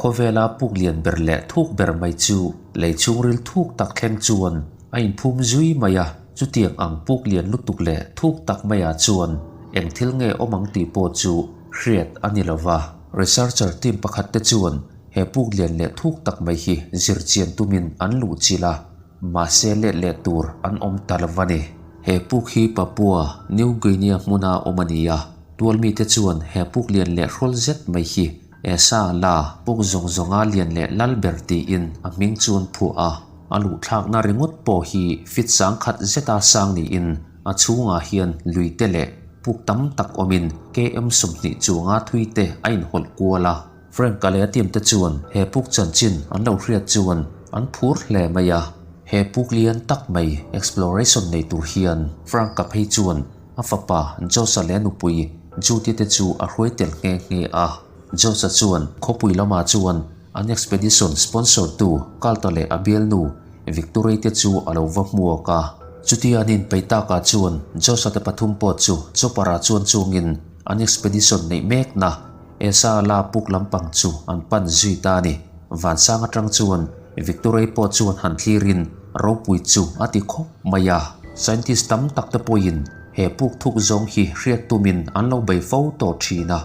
Khawvela puk lian ber leh thuk ber mai chu lei chhungril thuk tak thleng chuan a inphum zui mai a, chutiang ang puk lian lutuk leh thuk tak maiah chuan eng thil nge awm ang tih pawh chu hriat a ni lo va. Researcher team pakhat te chuan he puk lian leh thuk tak mai hi zir chian tumin an luh chilh a, mahse let leh tur an awm ta lo va ni. He puk hi Papua New Guinea hmuna awm a ni a, tualmite chuan he puk lian leh hrawl zet mai hi Esa la puk zawng zawnga lian leh lal ber tiin a hming chu an phuah a, a luhthlakna ringawt pawh hi fit sangkhat zeta sang niin a chhungah hian lui te leh puk tam tak awmin KM 20 chuanga thui te a inhawlh kual a. Frank-a leh a team te chuan he puk chanchin an lo hriat chuan an phur hle mai a, he puk lian tak mai exploration nei tur hian Frank-a phei chuan A fapa Josa leh a nupui Judy te chu a hruai tel nghe nghe a. Josa chuan khawpui lamah chuan an expedition sponsor tu Carlta leh a bialnu Victorey te chu a lo va hmuak a. Chutia an inpeih takah chuan Josa te pathum pawh chu chopper-ah chuan chungin an expedition neih mekna Esa la puk lampang chu an pan zui ta a ni. Vansang atang chuan Victorey pawh chuan han thlirin ropui chu a ti khawp mai a. Scientist tam tak te pawhin he puk thuk zawng hi hriat tumin an lo bei fo tawh thin a,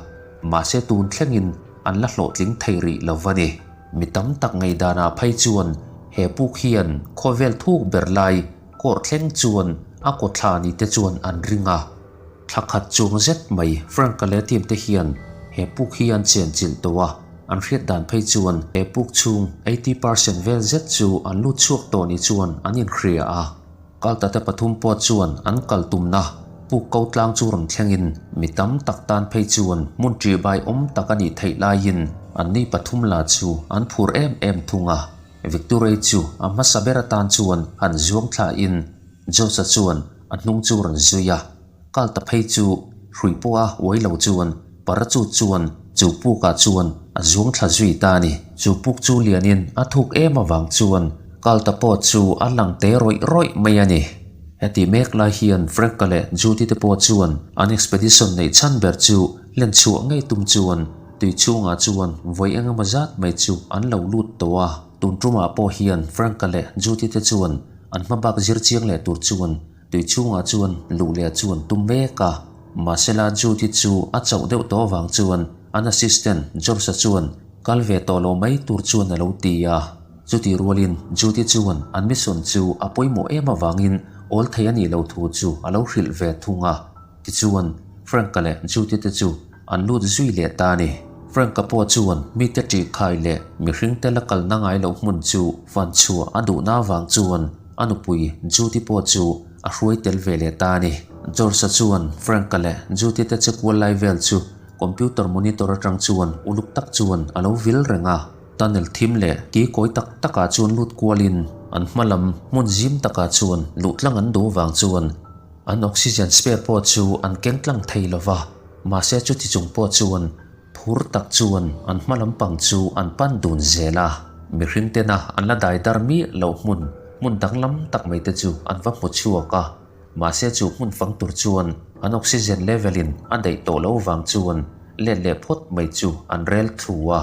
mahse tun thlengin an la hlawhtling thei rih lo va ni. Mi tam tak ngeidanah phei chuan he puk hian khawvel thuk ber lai kawr thleng chuan a kawthla ni te chuan an ring a. Thla khat chuang zet mai Frank-a leh a team te hian he puk hi an chen chilh tawh a, an hriat dan phei chuan he puk chhung 80% vel zet chu an lut chhuak tawh ni chuan an inhria a. Kalta te pathum pawh chuan an kal tumna puk ko tlang chu rawn thlengin mi tam tak tan phei chuan hmun ṭihbai awm tak a nih theih laiin anni pathum la chu an phur em em thung a. Victorey chu a hmasa ber atan chuan han zuang thlain Josa chuan a hnung chu rawn zui a, kal ta phei chu hrui pawha uai lo chuan parachute chuan chu pukah chuan a zuang thla zui ta a ni. Chu puk chu lianin a thuk em avang chuan kal ta pawh chu a lang te rawih rawih mai a ni. Heti mek lai hian Frank-a leh Judy te pawh chuan an expedition neih chhan ber chu len chhuah ngei tum chuan tui chhungah chuan vawi engemaw zat mai chu an lo lut tawh a. Tun tumah pawh hian Frank-a leh Judy te chuan An hma bak zir chiang leh tur chuan tui chhungah chuan luh leh chu an tum mek a. Mahsela Judy chu a chauh deuh tawh avang chuan an assistant George-a chuan kal ve tawh lo mai tur chuan a lo ti a. Chutih rualin Judy chuan an mission chu a pawimawh em avangin awl thei a nih loh thu chu a lo hrilh ve thung a. Tichuan Frank-a leh Judy te chu an lut zui leh ta a ni. Frank-a pawh chuan mite ṭih khai leh mihringte la kalna ngai loh hmun chu fan chhuah a duhna avang chuan a nupui Judy pawh chu a hruai tel ve leh ta a ni. George-a chuan Frank-a leh Judy te che kual lai vel chu computer monitor atang chuan uluk tak chuan a lo vil reng a. Tunnel thim leh ki kawi tak takah chuan lut kualin an hma lam hmun zim takah chuan luh tlang an duh vang chuan an oxygen spare pawh chu an keng tlang thei lo va. Mahse chuti chung pawh chuan phur tak chuan an hma lampang chu an pan dun zel a, mihring tena an la dai dar miah loh hmun, hmun danglam tak mai te chu an va hmu chhuak a. Mahse chu hmun fang tur chuan an oxygen level in a daih tawh loh vang chuan let leh phawt mai chu an rel thlu a.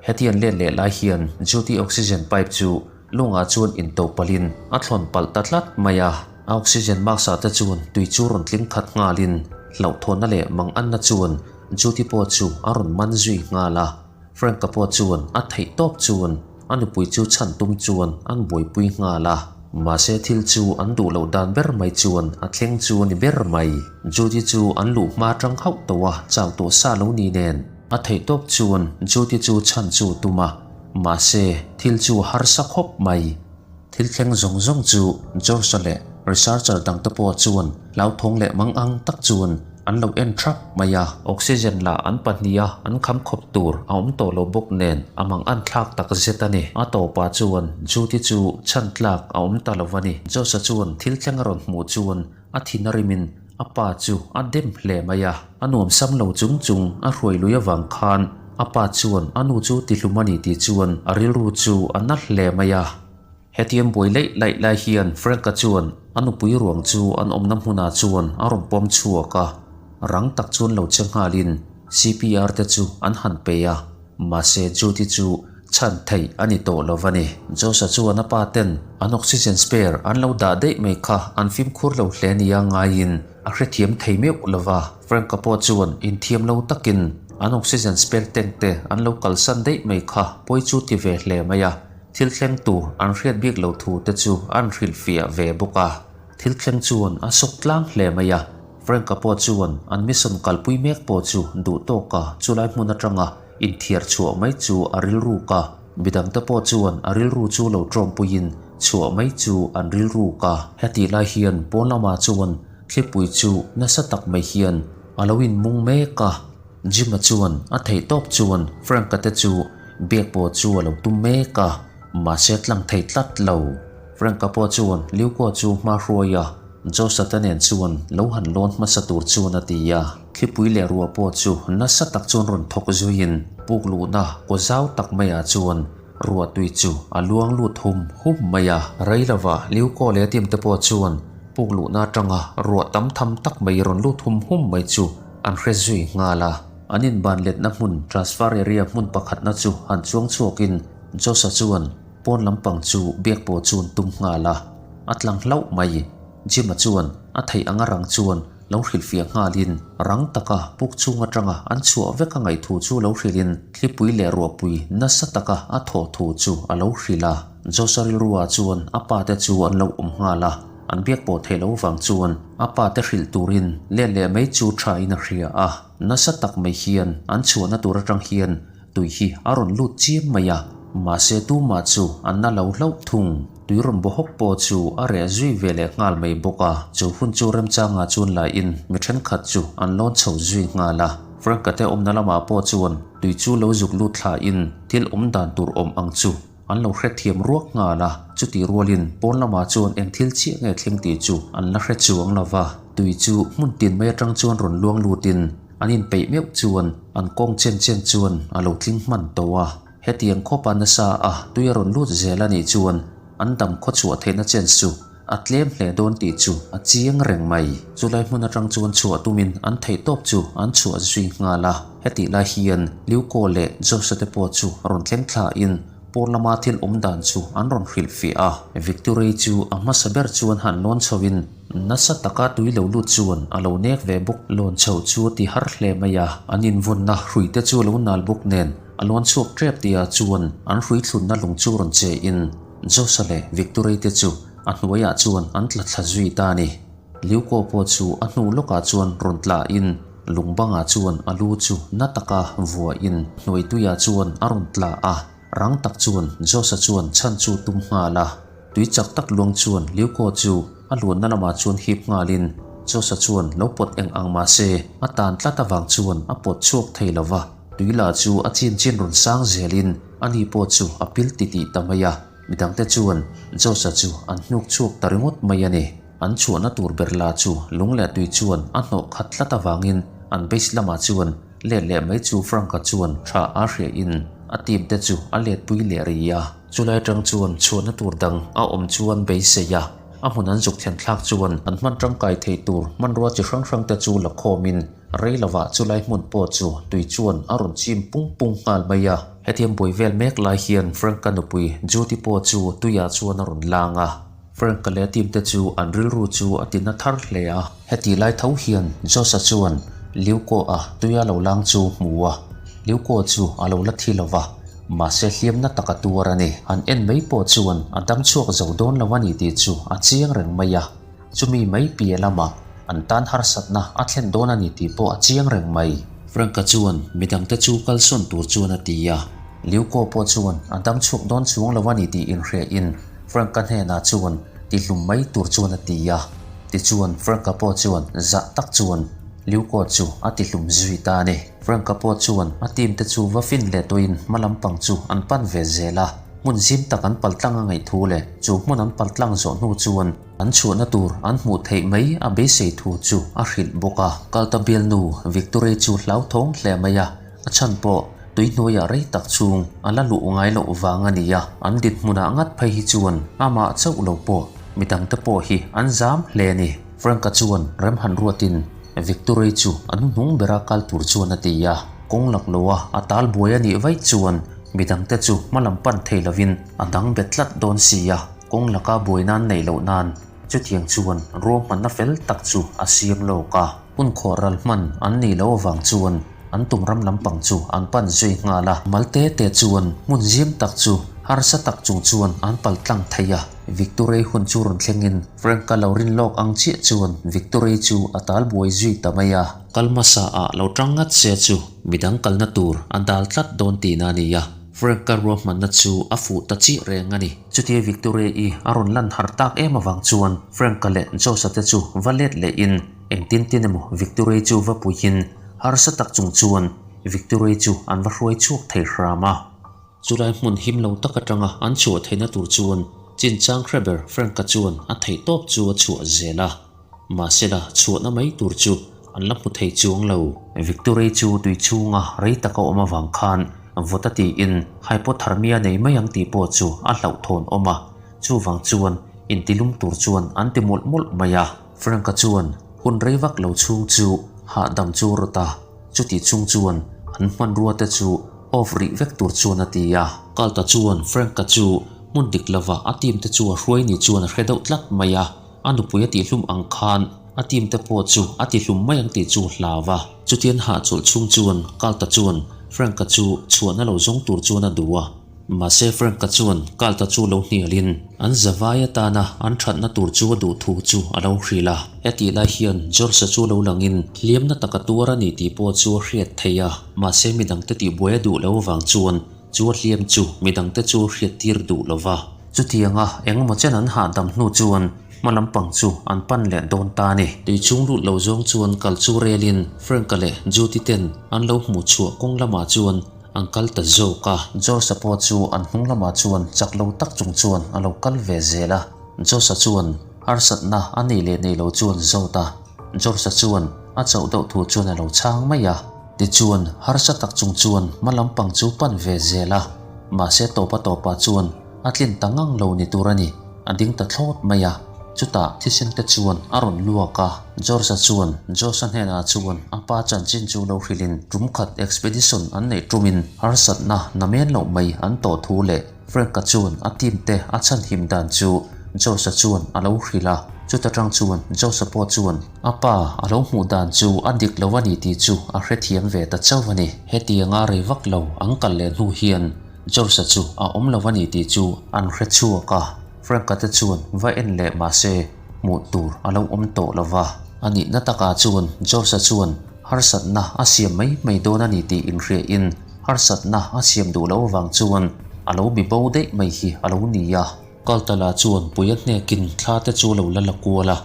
Heti an let leh lai hian Judy oxygen pipe chu lungah chuan into palhin a thlawn palh ta tlat mai a. A oxygen mask ah te chuan tui chu rawn tling khat nghalin hlauhthawnna leh mang anna chuan Judy pawh chu a rawn man zui nghal a. Frank-a pawh chuan a theih tawp chuan a nupui chu chhan tum chuan an buaipui nghal a. Mahse thil chu an duh loh dan ber mai chuan a thleng chu a ni ber mai. Judy chu an luh hma tang hauh tawh a, chau tawh sa lo ni nen. A theih tawp chuan Judy chu chhan chu a tum a, mahse thil chu a harsa khawp mai. Thil thleng zawng zawng chu George-a leh researcher dangte pawh chuan hlauthawng leh mang ang tak chuan an lo en thap mai a. Oxygen lah an pahniha an kham khawp tur a awm tawh lo bawk nen a mang an thlak tak zet a ni. A tawpah chuan Judy chu chhan tlak a awm ta lo a ni. George-a chuan thil thleng a rawn hmuh chuan a thin a rimin a pa chu a dem hle mai a. A nuam sam lo chung chung a hruai lui avang khan a pa chuan a nu chu tihlum a ni tih chuan a rilru chu a na hle mai a. Hetiang buai laih laih lai hian Frank-a chuan a nupui ruang chu an awmna hmunah chuan a rawn pawm chhuak a, rang tak chuan lo che nghalin CPR te chu an han pe a. Mahse Judy chu chhan theih a ni tawh lo a ni. Josh-a chuan a pa ten an oxygen spare an lo dah daih mai kha an fimkhur lo hle nia ngaiin a hrethiam thei meuh lo va. Frank-a pawh chuan inthiam lo takin an oxygen spare tank te an lo kalsan daih mai kha pawi chu ti ve hle mai a, thil thleng tur an hriat bik lo thu te chu an hrilhfiah ve bawk a. Thil thleng chuan a sawk tlang hle mai a, Frank-a pawh chuan an mission kalpui mek pawh chu duh tawka chulai hmun atanga inthiar chhuah mai chu a rilruk a, midangte pawh chuan a rilru chu lo tawmpuiin chhuah mai chu an rilruk a. Hetih lai hian pawn lamah chuan thlipui chu nasa tak mai hian a lo inmung mek a, Jim-a chuan a theih tawp chuan Frank-a te chu biak pawh chu a lo tum mek a, mahse tlang thei tlat lo. Frank-a pawh chuan Liuko chu hma hruai a, Josh-a te nen chuan lo han lawn hmasa tur chuan a ti a. Thlipui leh ruah pawh chu nasa tak chuan rawn thawk zuiin puk luhna kaw zau tak maiah chuan ruah tui chu a luang lut hum hum mai a. Rei lova Liuko leh a team te pawh chuan puk luhna atanga ruah tam tham tak mai rawn lut hum hum mai chu an hre zui nghal a. An inban letna hmun transfer area hmun pakhatna chu han chuang chhuakin Josh-a chuan Pawn lampang chu biak pawh chuan tum nghal a, a tlang hlauh mai. Jim-a chuan a theih anga rang chuan lo hrilhfiah nghalin rang taka puk chhung atanga an chhuah vek a ngaihthu chu lo hrilhin thlipui leh ruahpui nasa taka a thawh thu chu a lo hrilh a. Josh-a rilruah chuan a pa te chu an lo awm nghal a, an biak pawh theih loh vang chuan a pa te hrilh turin let leh mai chu tha in a hria a. Nasa tak mai hian an chhuahna tur atang hian Tui hi a rawn lut chiam mai a, mahse tumah chu an na lo hlauh thung. Tui rawn bawhawk pawh chu a reh zui ve leh nghal mai bawk a, chu hun chu remchangah chuan laiin mi thenkhat chu an lawn chho zui nghal a. Frank-a te awmna lamah pawh chuan tui chu lo zuk lut thlain thil awm dan tur awm ang chu an lo hrethiam ruak nghal a, chutih rualin pawn lamah chuan eng thil chiah nge thleng tih chu an la hre chuang lo va. Tui chu hmun tin mai atang chuan rawn luang lutin An inpeih meuh chuan an kawng chen chen chuan a lo tling hman tawh a, hetiang khawpa nasa a tui a rawn lut zel a nih chuan an dam khaw chhuah theihna chen chu a tlem hle dawn tih chu a chiang reng mai. Chulai hmun atang chuan chhuah tumin an theih tawp chu an chhuah zui nghal a, hetih lai hian Liuko leh Joshua te pawh chu rawn thleng thlain pawn lama thil awm dan chu an rawn hrilhfiah a. Victory chu a hmasa ber chuan han lawn chhoin Nasa taka tui lo lut chuan a lo nek ve bawk. Lawn chhoh chu a ti har hle mai a, an invawnna hrui te chu a lo nal bawk nen a lawn chhuak tep tia chuan an hrui thlunna lung chu rawn che in Josh-a leh Victory te chu a hnuaiah chuan an tla thla zui ta a ni. Liuko pawh chu a hnu lawkah chuan rawn tla in lung bangah chuan a lu chu na taka vuah in hnuai tuiah chuan a rawn tla a, rang tak chuan Josh-a chuan chhan chu tum nghal a. Tui chak tak luang chuan Liuko chu a luanna lamah chuan hip nghalin Josh-a chuan lo pawt eng ang mah se a tan tlat avang chuan a pawt chhuak thei lo va, tui lah chu a chin chin rawn sang zelin ani pawh chu a pil titih ta mai a, midangte chuan Josh-a chu an hnuk chhuak ta ringawt mai a ni. An chhuahna tur ber lah chu lung leh tui chuan a hnawh khat tlat avangin an base lamah chuan let leh mai chu Frank-a chuan tha a hriahin a team te chu a letpui leh rih a. Chulai atang chuan chhuahna tur dang a awm chuan beisei a, a hmun an zuk thlen thlak chuan an hman tangkai thei tur hmanrua chi hrang hrang te chu la khawmin rei lovah chulai hmun pawh chu tui chuan a rawn chim pung pung nghal mai a. Hetiang buai vel mek lai hian Frank-a nupui Judy pawh chu tuiah chuan a rawn lang a, Frank-a leh a team te chu an rilru chu a tina thar hle a. Heti lai tho hian Josh-a chuan Liuko-a tuia lo lang chu hmu a, Liuko chu a lo la thi lo va, mahse hliamna tak a tuar a ni. An en mai pawh chuan a dam chhuak zo dawn lo a ni tih chu a chiang reng mai a, chumi mai piah lamah an tan harsatna a thlen dawn a ni tih pawh a chiang reng mai. Frank-a chuan midangte chu kalsawn tur chuan a ti a, Liuko pawh chuan a dam chhuak dawn chuang lo a ni tih inhriain Frank-a hnenah chuan tihlum mai tur chuan a ti a. Tichuan Frank-a pawh chuan zah tak chuan Liuko chu a tihlum zui ta a ni. Frank-a pawh chuan a team te chu va fin leh tawhin hma lampang chu an pan ve zel a. Hmun zim tak an paltlang a ngaih thu leh chu hmun an paltlang zawh hnu chuan an chhuahna tur an hmuh theih mai a beisei thu chu a hrilh bawk a. Kalta bialnu Victory chu hlauthawng hle mai a. A chhan pawh tui hnuaiah rei tak chhung a la luh ngai loh vang a ni a, an dinhmunah ngat phei hi chuan amah chauh lo pawh midangte pawh hi an zam hle a ni. Frank-a chuan rem han ruatin Victory chu a hnuhnung bera kal tur chuan a ti a. Kawng lak loa a tal buai a nih vaih chuan midangte chu hma lam pan thei lovin a dang bet tlat dawn si a, kawng laka buai nan neih loh nan chutiang chuan ruahmanna fel tak chu a siam lawk a. Hun khawh ral hman an nih loh avang chuan an tum ram lampang chu an pan zui nghal a. Mal te te chuan hmun zim tak chu harsa tak chung chuan an pal tlang thei a. Victory hun chu rawn thlengin Frank-a lo rin lawk ang chiah chuan Victory chu a tal buai zui ta mai a. Kal hmasa ah lo tang ngat se chu midang kalna tur a dal tlat dawn tihna a ni a. Frank-a ruahmanna chu a fuh ta chiah reng a ni. Chutia Victoria-i a rawn lan harh tak em avang chuan Frank-a leh Josh-a te chu va let lehin engtin tin emaw Victoria-i chu va puihin harsa tak chung chuan Victoria-i chu an va hruai chhuak thei hram a. Chulai hmun him lo tak atanga an chhuah theihna tur chuan chinchang hre ber Frank-a chuan a theihtawp chu a chhuah zel a. Mahsela chhuahna mai tur chu an la hmu thei chuang lo. Victory chu tui chhunga rei taka awm avang khan vawt a tiin hypothermia nei mai ang tih pawh chu a hlauhthawn awm a, chuvang chuan intilum tur chuan an ti mawlh mawlh mai a. Frank-a chuan hun rei vak lo chhung chu hahdam chu rawt a, chuti chung chuan an hmanrua te chu off rih vek tur chuan a ti a. Kalta chuan Frank-a chu hmun dik lova a team te chu a hruai ni chuan a hre deuh tlat mai a. A nupui a tihhlum ang khan a team te pawh chu a tihlum mai ang tih chu hlau a. Chutian hahchawlh chhung chuan Carlta chuan Frank-a chu chhuahna lo zawng tur chuan a duh a. Mahse Frank-a chuan Carlta chu lo hnialin an zavai atana an thatna tur chu a duh thu chu a lo hrilh a. Hetih lai hian George-a chu lo langin hliamna taka tuar a ni tih pawh chu a hriat theih a. Mahse midangte tihbuai a duh lo avang chuan Chu a hliam chu midangte chu hriattir duh lo va. Chutianga engemaw chen an hahdam hnu chuan hma lampang chu an pan leh dawn ta a ni. Tui chung lut lo zawng chuan kal chu relin Frank-a leh Judy ten an lo hmuh chhuah kawng lamah chuan an kal ta zawk a. Josh-a pawh chu an hnung lamah chuan chak lo tak chung chuan a lo kal ve zel a. Josh-a chuan harsatna a nei leh nei lo chuan zawt a. George-a chuan a chauh deuh thu chuan a lo chhang mai a. Tichuan, harsa tak chung chuan hma lampang chu pan ve zel a, mahse tawpa tawpah chuan a tlin ta ngang lo ni tur a ni, a ding ta thlawt mai a. Chutah thisen te chuan a rawn luak a, George-a chuan Josh-a hnenah chuan a pa chanchin chu lo hrilhin tum khat expedition an neih tumin harsatna namen loh mai an tawh thu leh Frank-a chuan a team te a chhanhim dan chu Josh-a chuan a lo hrilh a, chuta tang chuan Josh-a pawh chuan a pa a lo hmuh dan chu a dik lo a ni tih chu a hrethiam ve ta chauh a ni. Hetianga rei vak lo an kal leh hnu hian Josh-a chu a awm lo a ni tih chu an hre chhuak a, Frank-a te chuan va en leh mah se hmuh tur a lo awm tawh lo va. A nihna takah chuan Josh-a chuan harsatna a siam mai mai dawn a ni tih inhriain harsatna a siam duh loh avang chuan a lo bi bo daih mai hi a lo ni a. Kaltala chuan pui a hnekin thla te chu lo la la kual a,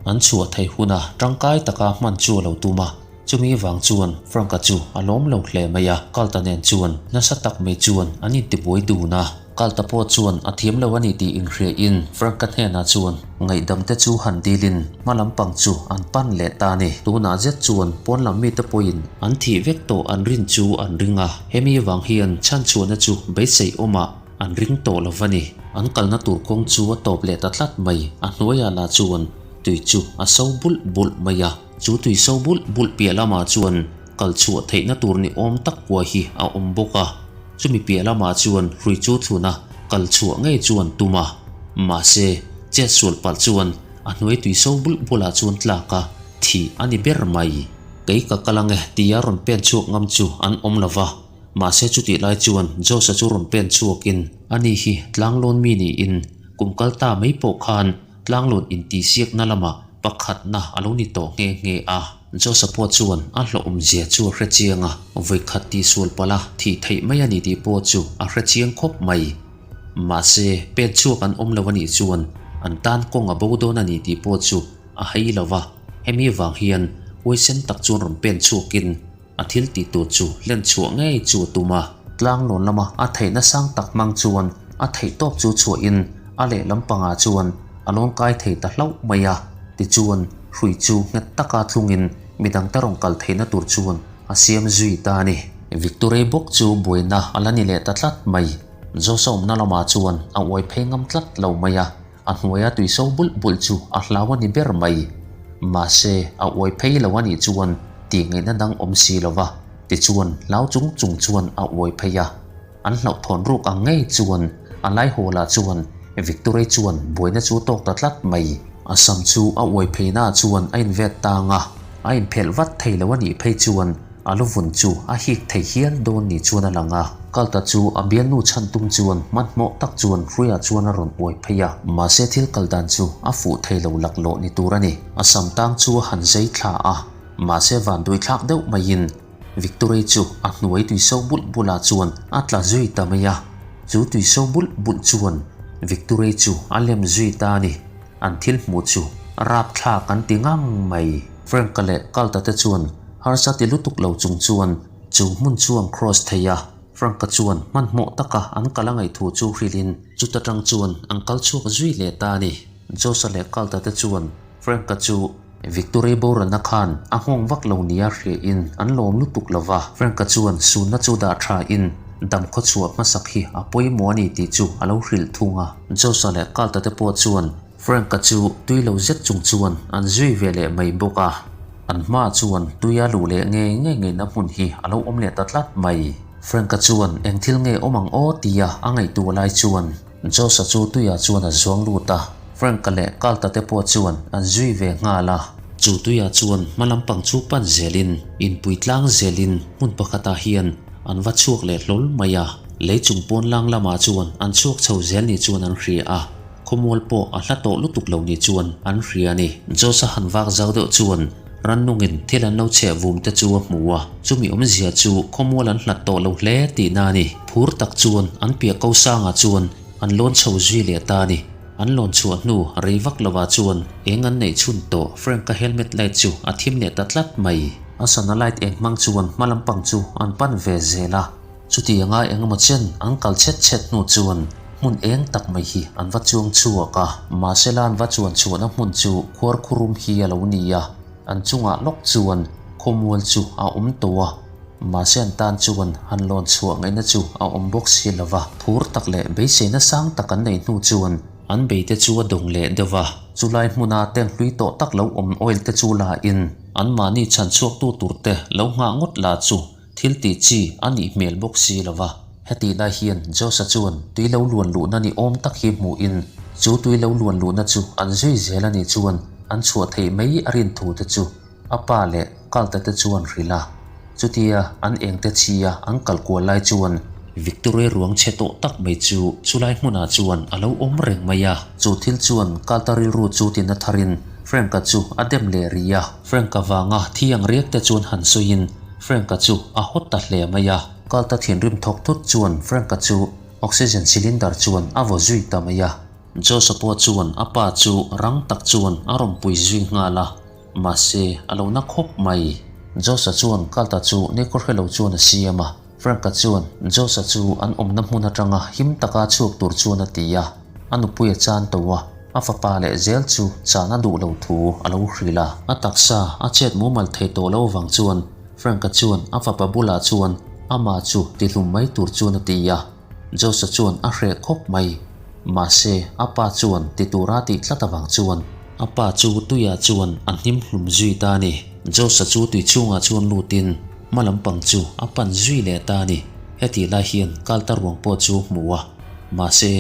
an chhuah theih huna tangkai taka hman chu a lo tum a, chumi vang chuan Frank-a chu a lawm lo hle mai a, Kalta nen chuan nasa tak mai chuan an intibuai dun a. Kalta pawh chuan a thiam lo a ni tih inhriain Frank-a hnenah chuan ngaihdam te chu han dilin hma lampang chu an pan leh ta a ni. Tunah zet chuan pawn lam mite pawhin an thih vek tawh an rin chu an ring a, hemi vang hian chhanchhuahna chu beisei awmah an ring tawh lo va ni. An kalna tur kawng chu a tawp leh ta tlat mai, a hnuaiah lah chuan tui chu a so bulh bulh mai a, chu tui so bulh bulh piah lamah chuan kal chhuah theihna tur ni awm tak kua hi a awm bawk a. Chumi piah lamah chuan hrui chu thluna kal chhuah ngei chu an tum a, mahse chet sual palh chuan a hnuai tui so bulh bulah chuan tlak a, thih a ni ber mai. Kei ka kal ange tia rawn pen chhuak ngam chu an awm lo va, mahse chutih lai chuan Josh-a chu rawn pen chhuakin ani hi tlanglawn mi niin kum kal ta mai pawh khan tlanglawn intihsiakna lamah Pakhatna a lo ni tawh nghe nghe a. Josa pawh chuan a hlawhawmzia chu a hre chiang a, vawikhat tihsual palh a thih theih mai a ni tih pawh chu a hre chiang khawp mai. Mahse, pen chhuak an awm lo a nih chuan an tan kawng a bo dawn a ni tih pawh chu a hei lo va, hemi vang hian huaisen tak chuan rawn pen chhuakin A thil tih tur chu hlen chhuah ngei chu a tum a. Tlanglawn lama a theihna sang tak hmang chuan a theih tawp chu chhuahin a lehlam pangah chuan a lawn kai thei ta hlauh mai a. Tichuan, hrui chu nghet taka thlungin midangte rawn kal theihna tur chuan a siam zui ta a ni. Victory bawk chu buaina a la ni leh ta tlat mai. Josh-a awmna lamah chuan a uai phei ngam tlat lo mai a. A hnuaia tui so bulh bulh chu a hlau a ni ber mai. Mahse, a uai phei lo a nih chuan tih ngaihna dang awm si lo va. Tichuan, hlau chung chung chuan a uai phei a. An hlauhthawn ruk ang ngei chuan a laihawlah chuan Victory chuan buaina chu tawk ta tlat mai. A sam chu a uai pheina chuan a invet tang a, a inphelh vat thei lo a nih phei chuan a luvun chu a hik thei hial dawn ni chuan a lang a. Kalta chu a bialnu chhan tum chuan hmanhmawh tak chuan hruiah chuan a rawn uai phei a. Mahse thil kal dan chu a fuh thei lo laklawh ni tur a ni. A sam tang chu a han zei thla a, mahse vanduaithlak deuh maiin Victory chu a hnuai tuiso bulh bulah chuan a tla zui ta mai a, chu tuiso bulh bulh chuan Victory chu a lem zui ta a ni. An thil hmuh chu rapthlak an ti ngang mai. Frank-a leh Carl-ta te chuan harsa ti lutuk lo chung chuan chu hmun chu an cross thei a, Frank-a chuan hmanhmawh taka an kal a ngaihthu chu hrilhin chuta tang chuan an kal chhuak zui leh ta a ni. Josh-a leh Carl-ta te chuan Frank-a chu Victory boralna khan a nghawng vak lo nia hriain an lawm lutuk lo va. Frank-a chuan sunna chu dah thain dam khawchhuah hmasak hi a pawimawh a ni tih chu a lo hrilh thung a. Josh-a leh Carl-ta te pawh chuan Frank-a chu tui lo zet chung chuan an zui ve leh mai bawk a. An hmaah chuan tuia luh leh ngei ngei ngeina hmun hi a lo awm leh ta tlat mai. Frank-a chuan eng thil nge awm ang aw tia a ngaihtuah lai chuan Josh-a chu tuiah chuan a zuang lut a, Frank-a leh Carl-ta te pawh chuan an zui ve nghal a. Chu tuiah chuan hma lampang chu pan zelin, inpui tlang zelin hmun pakhatah hian an va chhuak leh hlawl mai a. Lei chung pawn lang lamah chuan an chhuak chho zel ni chuan an hria a, khawmual pawh a hla tawh lutuk lo ni chuan an hria a ni. Josh-a han vak zau deuh chuan rannungin thil an lo chheh vum te chu a hmu a, chumi awmzia chu khawmual an hlat tawh lo hle tihna a ni. Phur tak chuan an piah ko sangah chuan an lawn chho zui leh ta a ni. An lawn chhuah hnu rei vak lovah chuan eng an neih chhun tawh Frank-a helmet light chu a thim leh ta tlat mai. A sana light eng hmang chuan hma lampang chu an pan ve zel a. Chutianga engemaw chen an kal chhet chhet hnu chuan hmun eng tak mai hi an va chuang chhuak a. Mahsela an va chuan chhuahna hmun chu khuar khurum hi a lo ni a, an chungah lawk chuan khawmual chu a awm tawh a. Mahse an tan chuan han lawn chhuah ngaihna chu a awm bawk si lo va, phur tak leh beiseina sang tak an neih hnu chuan an beite chu a dawng leh deuh va. Chulai hmuna tank hlui tawh tak lo awm oil te chu la in anmahni chhan chhuaktu tur te lo nghah ngawt la chu thil tih chi a nih hmel bawk si lo va. Hetih lai hian Josh-a chuan tui lo luan luhna ni awm tak hi hmuhin chu tui lo luan luhna chu an zui zel a nih chuan an chhuah theih mai a rin thu te chu A pa leh Kalta te chuan hrilh a, chutia an engte chhia an kal kual lai chuan Victoria ruang chhe tawh tak mai chu chulai hmunah chuan a lo awm reng mai a. Chu thil chuan Kalta rilru chu tina tharin Frank-a chu a dem leh rih a. Frank-a vanga thi ang riak te chuan han sawiin Frank-a chu a hawt ta hle mai a. Kalta thinrim thawk thut chuan Frank-a chu oxygen cylinder chuan a vaw zui ta mai a. Josh-a pawh chuan a pa chu rang tak chuan a rawn pui zui nghal a. Mahse, a lo na khawp mai. Josh-a chuan Kalta chu Neko hre lo chuan a siam a. Frank-a chuan Josh-a chu an awmna hmun atanga him taka chhuak tur chuan a ti a. A nupui a chan to a, a fapa leh zel chu chan a duh lo thu a lo hrilh a. A taksa a chet mumal thei tawh lo vang chuan Frank-a chuan a fapa bulah chuan amah chu tihlum mai tur chuan a ti a. Josh-a chuan a hreh khawp mai. Mahse, a pa chuan ti tura tih tlat avang chuan a pa chu tuiah chuan a hnim hlum zui ta a ni. Josh-a chu tui chhungah chuan lutin hma lampang chu a pan zui leh ta a ni. Hetih lai hian Kalta ruang pawh chu a hmu a, mahse,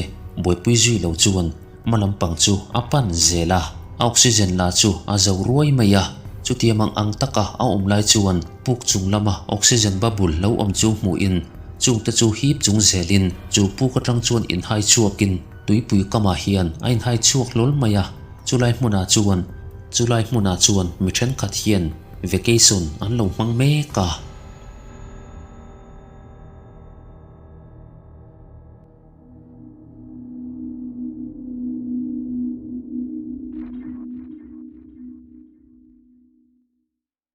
buaipui zui lo chuan hma lampang chu a pan zel a. A oxygen lah chu a zo ruai mai a, chutiang ang ang taka a awm lai chuan puk chung lama oxygen bubble lo awm chu hmuhin Chungte chu hip chung zelin chu puk atang chuan inhai chhuakin tuipui kamah hian a inhai chhuak hlawl mai a, chulai hmunah chuan chulai hmunah chuan mi thenkhat hian vacation an lo hmang mek a.